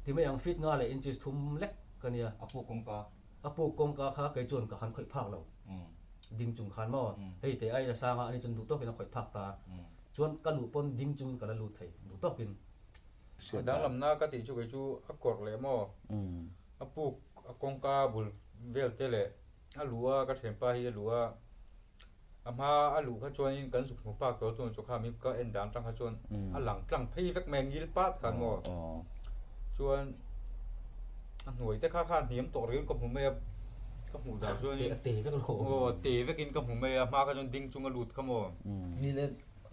Ti mai ang feet nga leh inches thum lek ka nia. A puk kawngka. A puk kawngka kha kei chuan ka han khawih phak lo. Ding chung khan maw hei kei ai la sanga ani chuan duh tawkin a khawih phak ta. Chuan ka luh pawn ding chungin ka la lut thei duh tawkin. A danglamna ka tih chu kei chu a kawrh leh maw a puk a kawngka bul vel te leh a luh a ka thianpa hi a luh a. A hma a luh kha chuanin kan zuk hmu pak tawh tun chu kha mi ka en dan tang kha chuan a lang tlang phei vek mai a ngil pat khan maw chuan a hnuai te kha kha hniam tawh riau ka hmu mai a ka hmuh dan chuanin aw te vek in ka hmu mai a hma kha chuan ding chung a lut kha maw. Ni le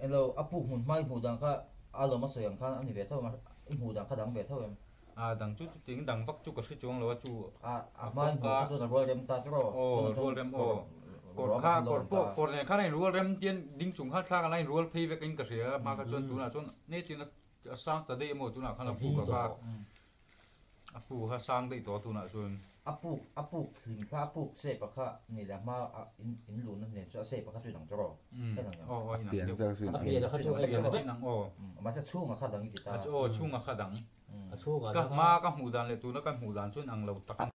elo a puk hmun hma i hmuh dan kha a lawm a sawi ang khan a ni ve tho em a i hmuh dan kha dang ve tho em. A dang chu chuting dang vak chu ka hre chuang lo a chu a a hma in hmuh kha chuan a rual rem ta tiraw aw rual rem aw kawr kha kawr pawh kawr nen khan a in rual rem tian ding chung khan thla khan a in rual phei vek in ka hria a hma kha chuan tunah chuan nge tin a sang ta daih emaw tunah khan a puk a kha a puk kha sang daih tawh a tunah chuan a puk a puk hlim kha a puk shape a kha ni leh a hma a in in luhna nen chuan a shape a kha chu inang tiraw aw aw inang deuh a pian a kha chu a pian a inang aw mahse chhung a kha dang i ti ta aw chhung a kha dang a chhungah ka hma ka hmuh dan leh tuna ka hmuh dan chu inang lo tak a ni.